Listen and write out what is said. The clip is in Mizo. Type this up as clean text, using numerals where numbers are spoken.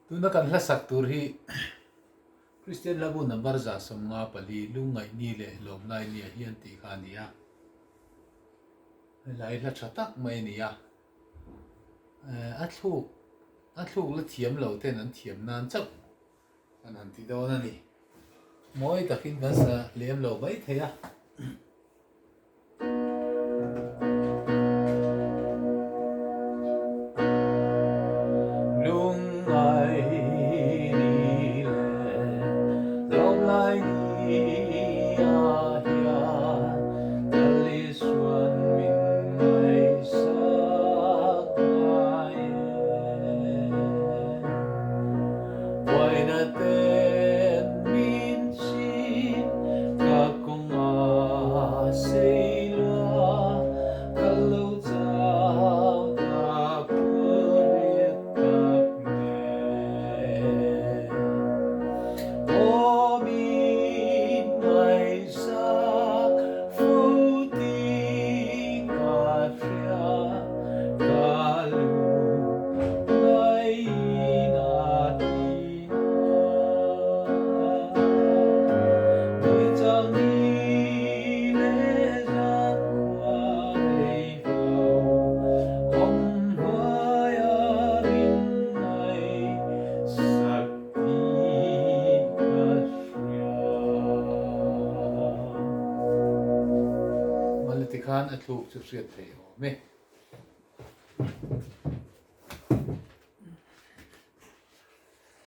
Tuna kan hlasak tur hi Kristian Hlabu number 154 lungngaih ni leh lawmlai nia hian tih kha a ni a. Helai hla tha tak mai a ni a. A thluk a thluk la thiam lo ten an thiam nan chauh kan han ti dawn a ni. Mawi takin kan sa lem lo mai thei a. Lungngai ni leh lawmlai ni ah hian Lal Isuan min ngaihsak ngai e. Buaina ten min chim ka kawnga sei lua ka lo chau ta phur tak nen. Aw min ngaihsak fu tih ka hria ka lu ngaina ti Mali tikhan a thluk chu hriat theih awm e.